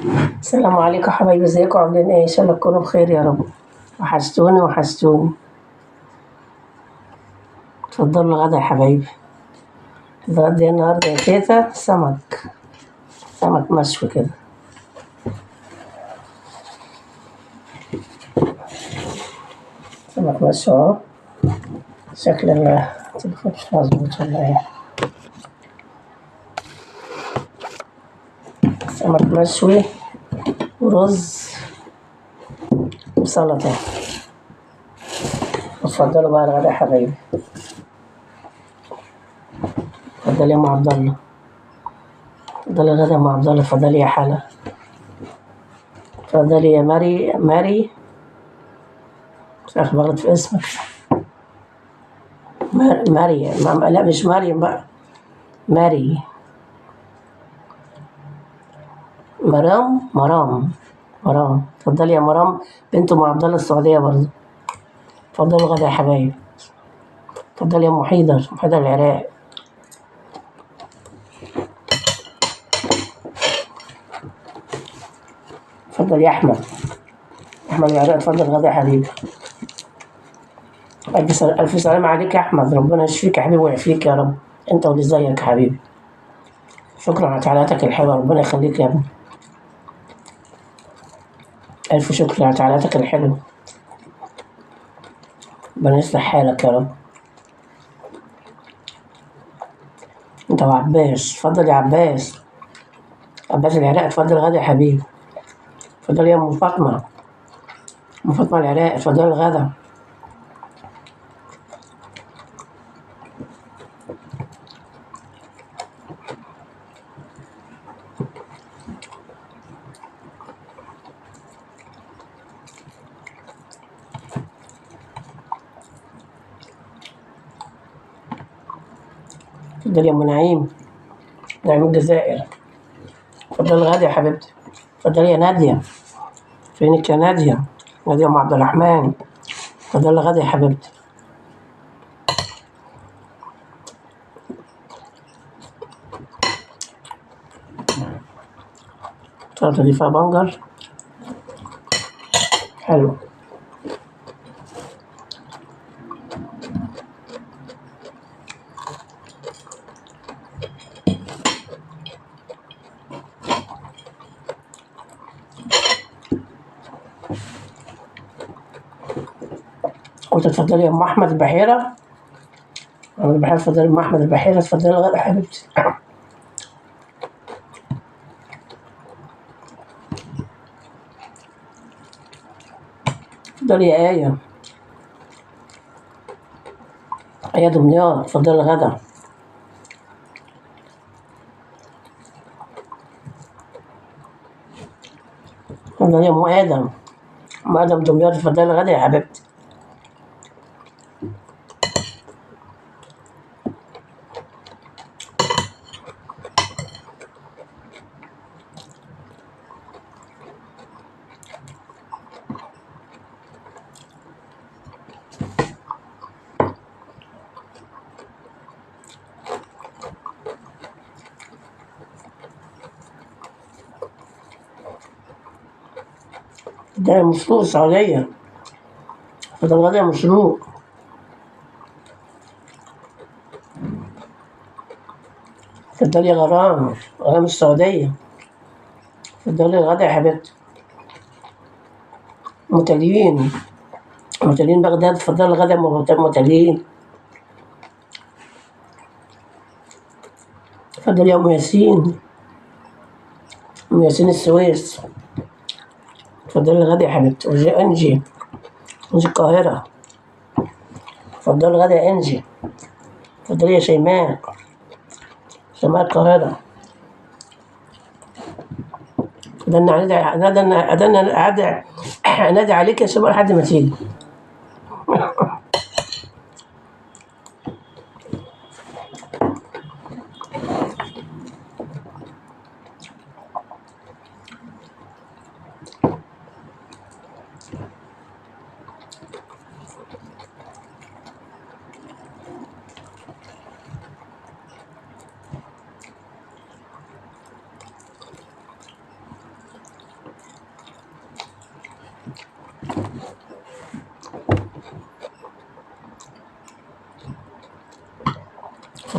السلام عليكم حبايبي، ازيكم عاملين ايه؟ ان شاء الله تكونوا بخير يا رب. وحشتوني وحشتوني. اتفضلوا الغدا يا حبايبي. الغدا النهارده يا تيتا سمك، سمك مشوي كده. سمك مشوي اهو. شكل التليفون مش مظبوط ولا ايه؟ سمك مشوي ورز وسلطة. اتفضلوا بقى الغدا يا حبايبي. اتفضلي يا ام عبد الله، اتفضلي الغدا يا ام عبد الله. اتفضلي يا حلا، اتفضلي يا ماري. ماري مش عارفة بغلط في اسمك. مريم، لا مش مريم بقى، ماري، مرام، مرام، مرام. اتفضلي يا مرام بنت ام عبد الله السعودية برضه. اتفضلوا غدا يا حبايبي. اتفضلي يا ام حيدر، ام حيدر العراق. اتفضل يا احمد، احمد العراق. اتفضل غدا يا حبيبي. الف سلامة عليك يا احمد، ربنا يشفيك يا حبيبي ويعافيك يا رب، انت واللي زيك يا حبيبي. شكرا على تعليقاتك الحلوة، ربنا يخليك يا ابني. ألف شكر على تعليقاتك الحلوة، ربنا يصلح حالك يا رب. انت وعباس، اتفضل يا عباس، عباس العراق. اتفضل غدا يا حبيبي. اتفضل يا ام فاطمة، ام فاطمة العراق. اتفضل الغدا. اتفضل يا ام نعيم، نعيم الجزائر. اتفضل الغدا يا حبيبتي. اتفضلي يا نادية، فينك يا نادية؟ نادية ام عبد الرحمن. اتفضلي الغدا يا حبيبتي. السلطة دي فيها بنجر حلو. قلت اتفضلي يا ام احمد البحيرة، ام البحيرة. اتفضلي يا ام احمد البحيرة، اتفضلي الغدا يا حبيبتي. اتفضلي يا آية، آية دمياط. اتفضلي الغدا. اتفضلي يا ام ادم، ام ادم دمياط. اتفضلي الغدا يا حبيبتي. ده مشروع السعودية. اتفضل غدا يا مشروع. اتفضلي يا غرام، غرام السعودية. اتفضلي الغدا يا حبيبتي. متليين، متليين بغداد. اتفضلي الغدا يا متليين. اتفضلي يا ام ياسين، ام ياسين السويس. اتفضلي الغدا يا حبيبتي. وجي انجي، انجي القاهرة. اتفضلي الغدا يا انجي. اتفضلي يا شيماء، شيماء القاهرة. ادنا انادي عليك يا شيماء لحد ما تيجي.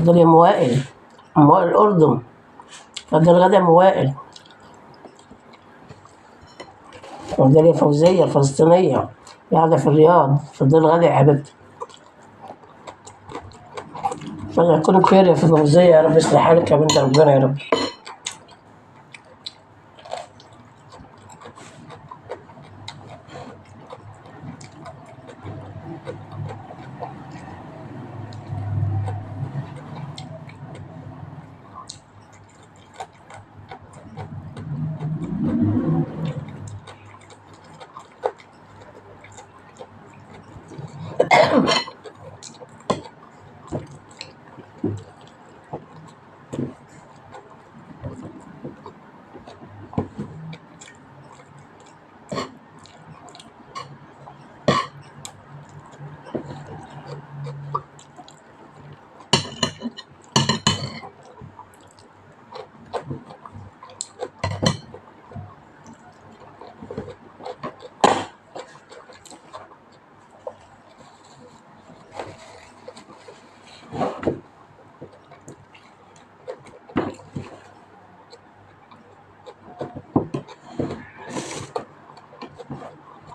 اتفضلي يا ام وائل، ام وائل الاردن، اتفضلي غدا يا ام وائل. اتفضلي يا فوزية الفلسطينية قاعدة في الرياض، اتفضلي غدا يا حبيبتي. اتفضلي كوني بخير يا فوزية، يا رب يصلح حالك يا بنت ربنا يا رب.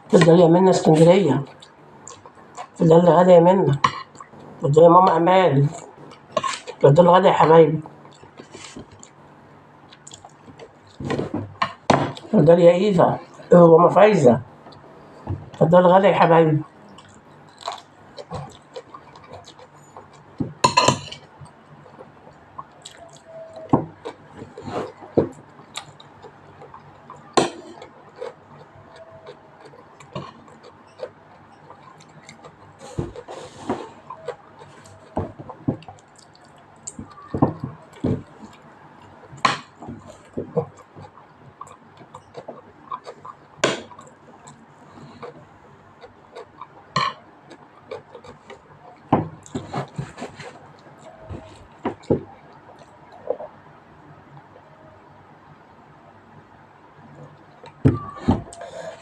اتفضلي يا منى اسكندرية، اتفضلي غدا يا منى، اتفضلي يا ماما أمال، اتفضلي غدا يا حبايبي، اتفضلي يا إيفا، ماما فايزة، اتفضلي غدا يا حبايبي.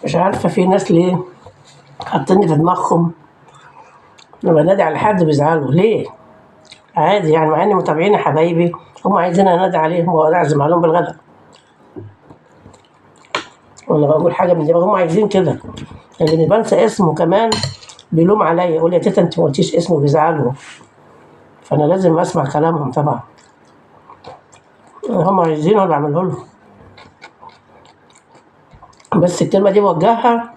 مش عارفة في ناس ليه حاطيني في دماغهم لما بنادي على حد بيزعلوا ليه؟ عادي يعني، مع اني متابعين يا حبايبي، هم عايزين انادي عليهم واعزم عليهم بالغدا، ولا بقول حاجة من دماغي، هم عايزين كده. اللي بنسى اسمه كمان بيلوم عليا، يقول لي يا تيتا انت ما قلتيش اسمه، بيزعلوا. فانا لازم اسمع كلامهم طبعا، هم عايزينه انا بعمله لهم. بس الكلمة دي بوجهها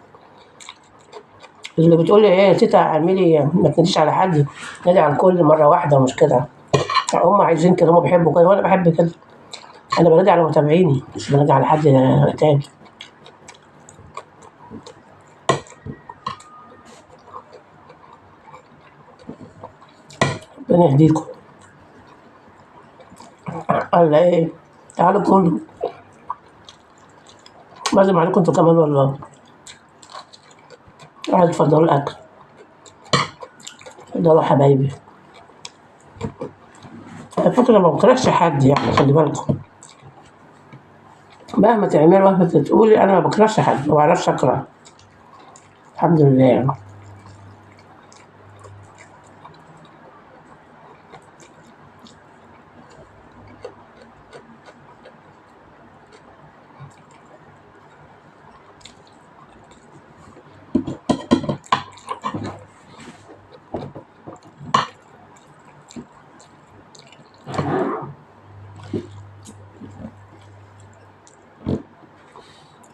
اللي بتقول لي ايه يا تيتا اعملي ما تناديش على حد، نادي على الكل مرة واحدة، مش كده. هم عايزين كده، هم بيحبوا كده وانا بحب كده. انا بنادي على متابعيني مش بنادي على حد تاني. ربنا يهديكم. قال ايه تعالوا كلوا، لازم عليكم انتوا كمان والله. قاعد اتفضلوا الاكل، اتفضلوا حبايبي. على فكرة ما بكرهش حد يعني، خلي بالكم، مهما تعملوا مهما تقولي انا ما بكرهش حد، ما بعرفش اكره، الحمد لله يعني.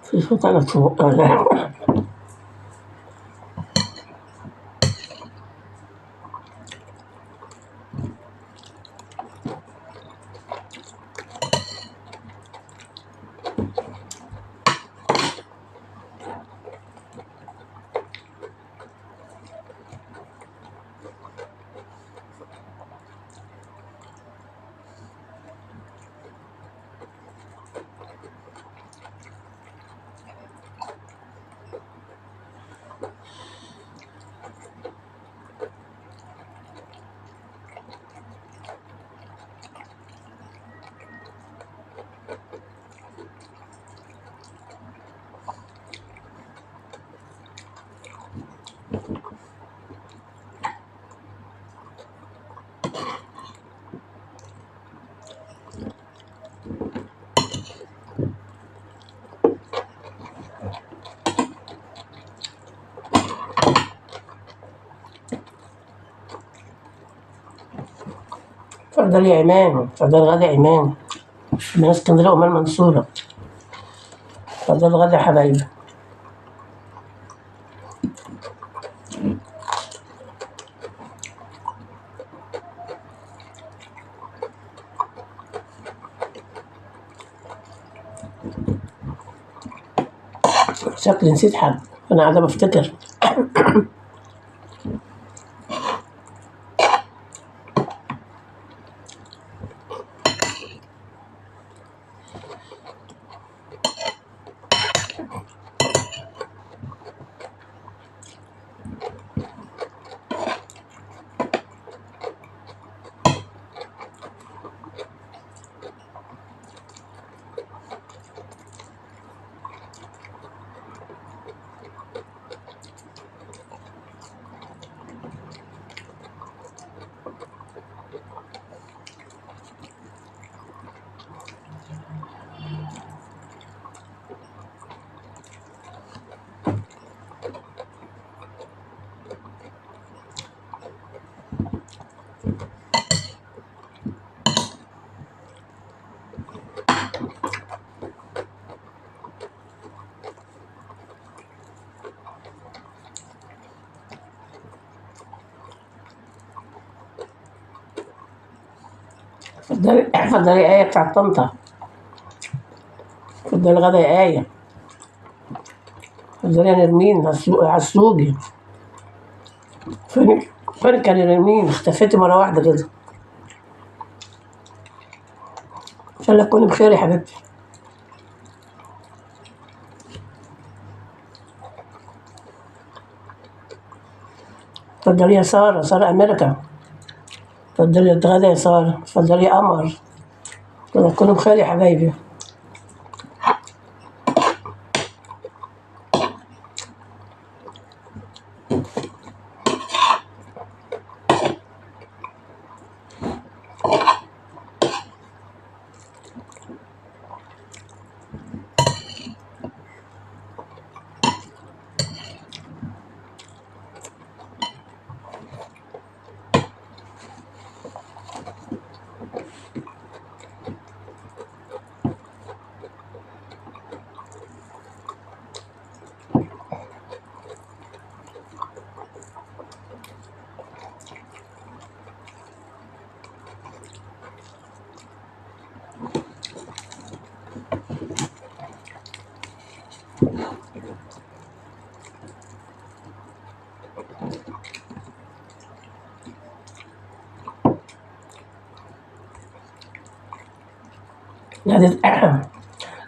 في صوت على فوق. اتفضلي يا ايمان، اتفضلي غدا يا ايمان من اسكندرية ومن المنصورة. اتفضلي غدا يا حبايبي. شكلي نسيت حد، انا قاعدة بفتكر. اتفضلي اتفضلي يا آية بتاعت طنطا. اتفضلي غدا يا آية. اتفضلي يا نرمين عالسوقي. فين كان نرمين؟ اختفيتي مرة واحدة كده. ان شاء الله تكوني بخير يا حبيبتي. اتفضلي يا سارة، سارة أمريكا. اتفضلي اتغدى يا سارة. اتفضلي يا قمر. تكونوا بخير يا حبايبي.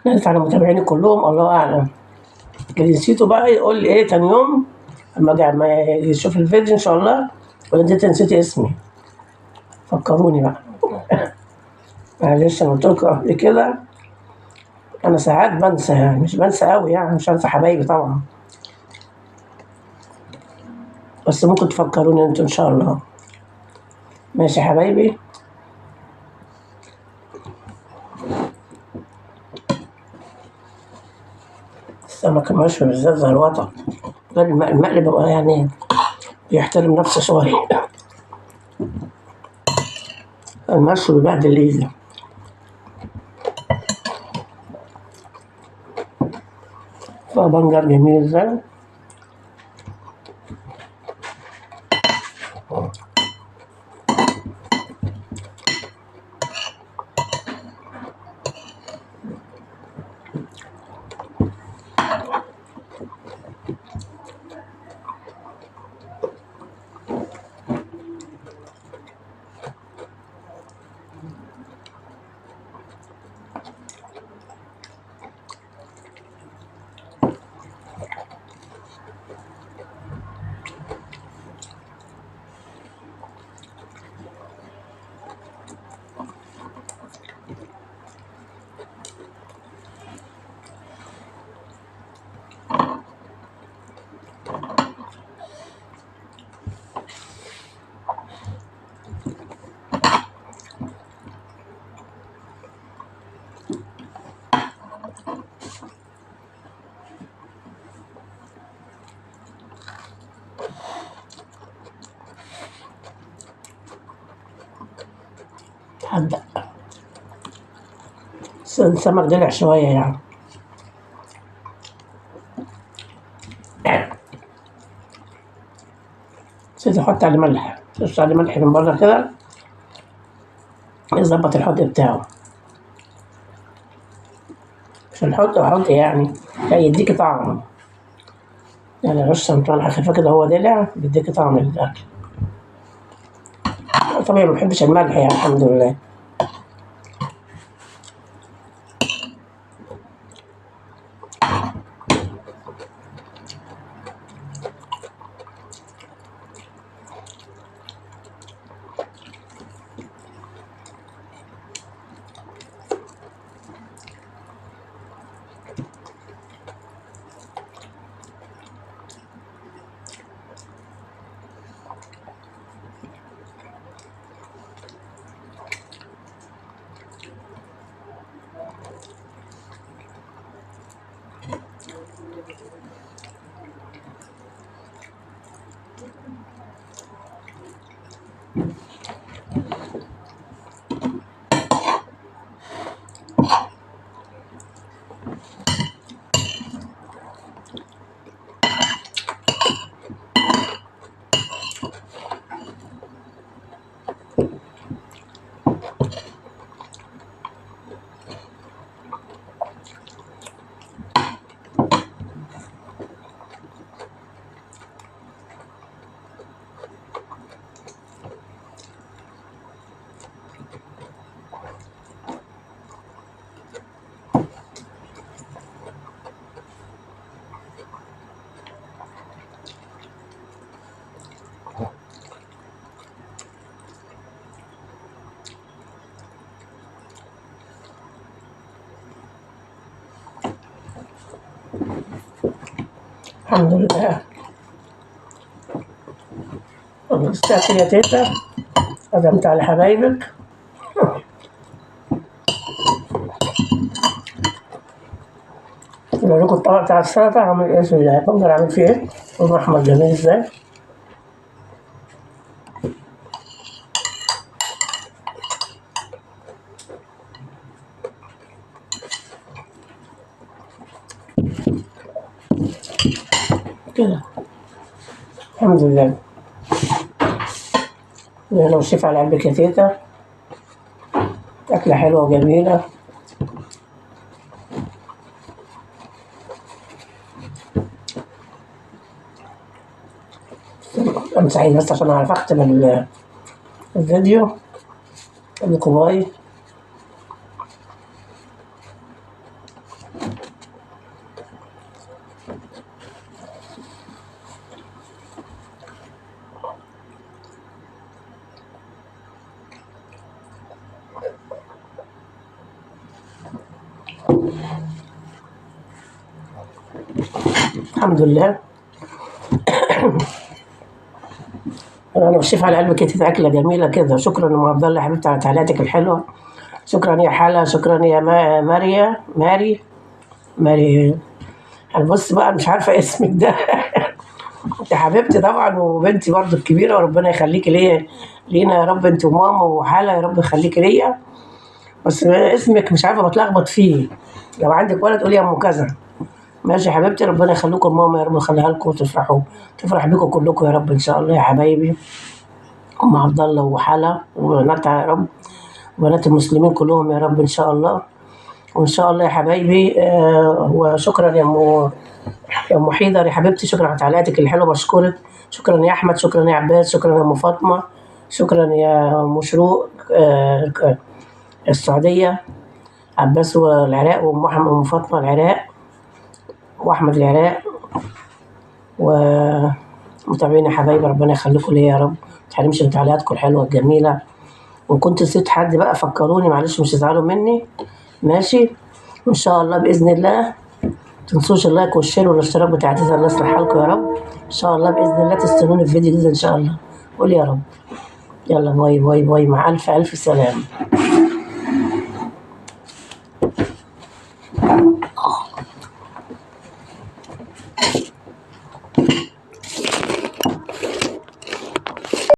نادت على متابعيني كلهم، الله اعلم. اللي نسيته بقى يقول لي ايه تاني يوم اما ما يشوف الفيديو ان شاء الله، ولا انت نسيتي اسمي فكروني بقى. معلش انا قلت لكم قبل كده انا ساعات بنسى، يعني مش بنسى قوي، يعني مش هنسى حبايبي طبعا، بس ممكن تفكروني انتوا ان شاء الله. ماشي يا حبايبي. السمك المشوي بالذات زي الوطن، غير المقلي بيبقى يعني بيحترم نفسه شوية، المشوي بيبهدل ايده. فبنجر جميل ازاي. السمك دلع شوية يعني. نسيت احط عليه ملح، رش عليه ملح من بره كده يظبط الحدق بتاعه، مش الحدق حدق يعني، لا يديكي طعم يعني. رشه ملح خفيفة كده هو دلع بيديكي طعم للاكل. طبعا ما بحبش الملح يعني الحمد لله. الحمد لله. استاكل يا تيتا، عزمت على حبايبك. اوريكم الطبق بتاع السلطة عامل ايه في الله، بقدر اعمل فيه ايه، لونه احمر جميل ازاي. كده الحمد لله. لو شيف على قلبك يا تيتا، أكلة حلوة وجميلة. امسحي بس عشان اعرف اختم الفيديو. لكم باي. الحمد لله. انا بشوف على قلبك كانت اكله جميلة كده. شكرا يا ام عبد الله حبيبتي على تعليقاتك الحلوة. شكرا يا حلا، شكرا يا ماريا، ماري ماري. بص بقى مش عارفه اسمك ده. انت حبيبتي طبعا وبنتي برضو الكبيرة، وربنا يخليكي ليا لينا يا رب، انت وماما وحلا يا رب يخليكي ليا. بس اسمك مش عارفه بتلخبط فيه، لو عندك ولد قولي يا ام كذا. ماشي يا حبيبتي، ربنا يخليكم ماما يا رب، يخليها لكم وتفرحوا، تفرح بيكم كلكم يا رب ان شاء الله يا حبايبي. ام عبد الله وحلا وبناتها يا رب، وبنات المسلمين كلهم يا رب ان شاء الله. وان شاء الله يا حبايبي. وشكرا يا ام حيدر يا حبيبتي، شكرا على تعليقاتك الحلوة، بشكرك. شكرا يا احمد، شكرا يا عباس، شكرا يا ام فاطمة، شكرا يا مشروق السعودية، عباس والعراق، وام احمد وام فاطمة العراق، واحمد العراق، ومتابعين يا حبايبي، ربنا يخليكم ليا يا رب، متحرمش من تعليقاتكم الحلوة الجميلة. وان كنت نسيت حد بقى فكروني، معلش مش تزعلوا مني، ماشي؟ وان شاء الله باذن الله متنسوش ال like وال share والاشتراك بتاع تيتا، الله يصلح حالكم يا رب. ان شاء الله باذن الله تستنوني في فيديو جديد ان شاء الله. قول يا رب. يلا bye bye bye، مع الف الف سلامه.